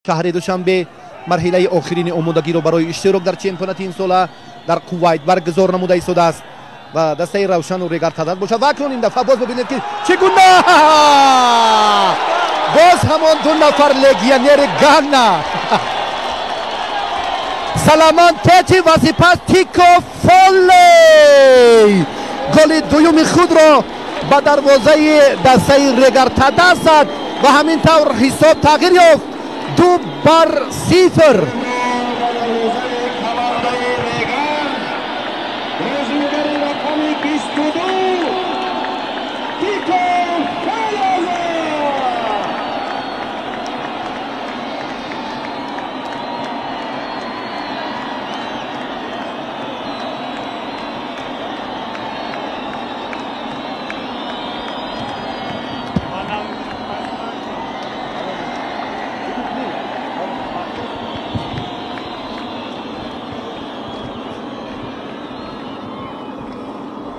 Шаҳри Душанбе марҳилаи охирини омодагиро барои иштирок дар чемпионати имсола дар Кувайт баргузор намуда истодааст ва дастаи Равшану Регар-ТадАЗ бошад. Ва акнун ин дафъа боз бибинед, ки чӣ гуна боз ҳамон ду нафар легионери Ганна, Саламан Тети ва сипас Тико Фоллей, голи дуюми худро ба дарвозаи дастаи Регар-ТадАЗ зад ва ҳамин тавр ҳисоб тағйир ёфт, 2-0.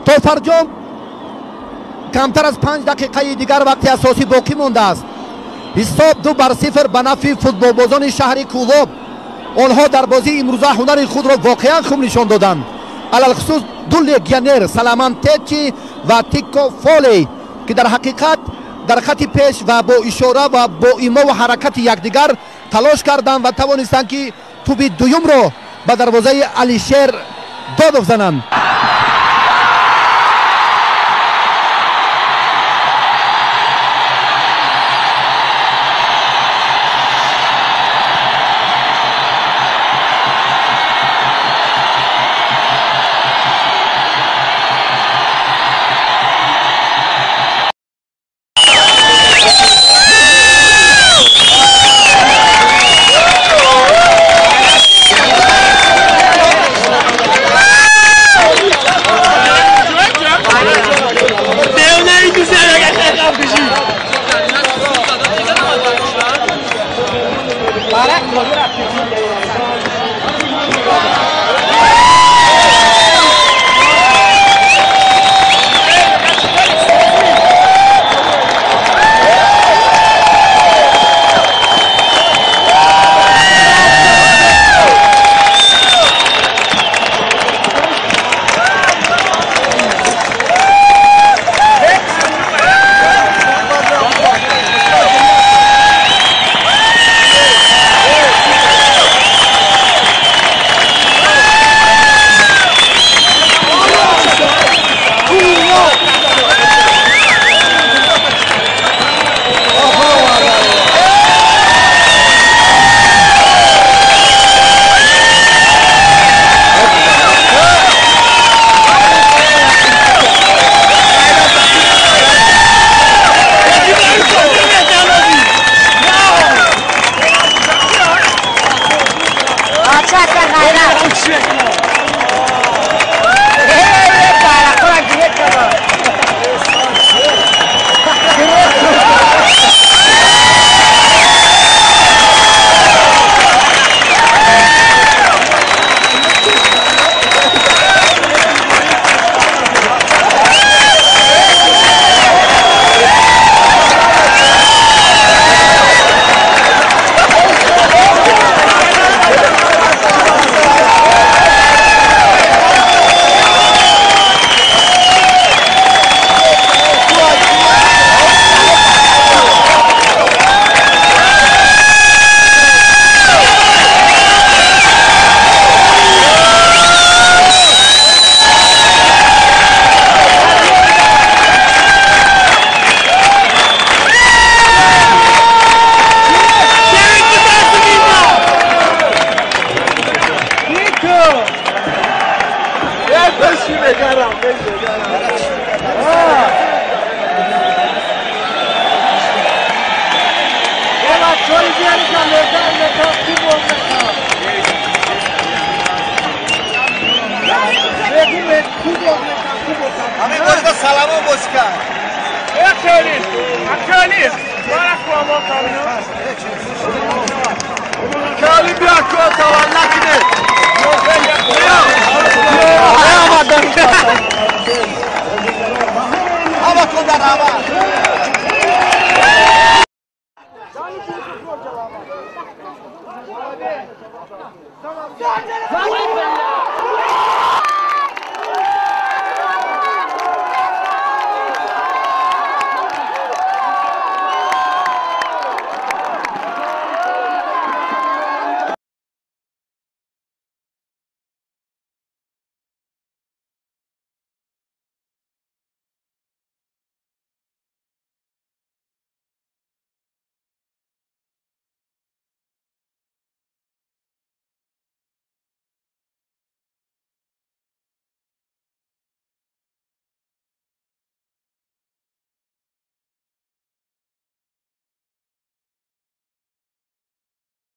То фарҷом камтар аз 5 дақиқаи дигар вақти асосӣ боқӣ мондааст. Ҳисоб 2-0 ба нафъи футболбозони шаҳри Кӯлоб. Онҳо дар бозии имрӯза ҳунари худро воқеан хуб нишон доданд, алалхусус ду легионер, Саламан Течи ва Тико Фолей, ки дар ҳақиқат дар хати пеш ва бо ишора ва бо имову ҳаракати якдигар талош карданд ва тавонистанд, ки тӯби дуюмро ба дарвозаи Алишер Додов зананд.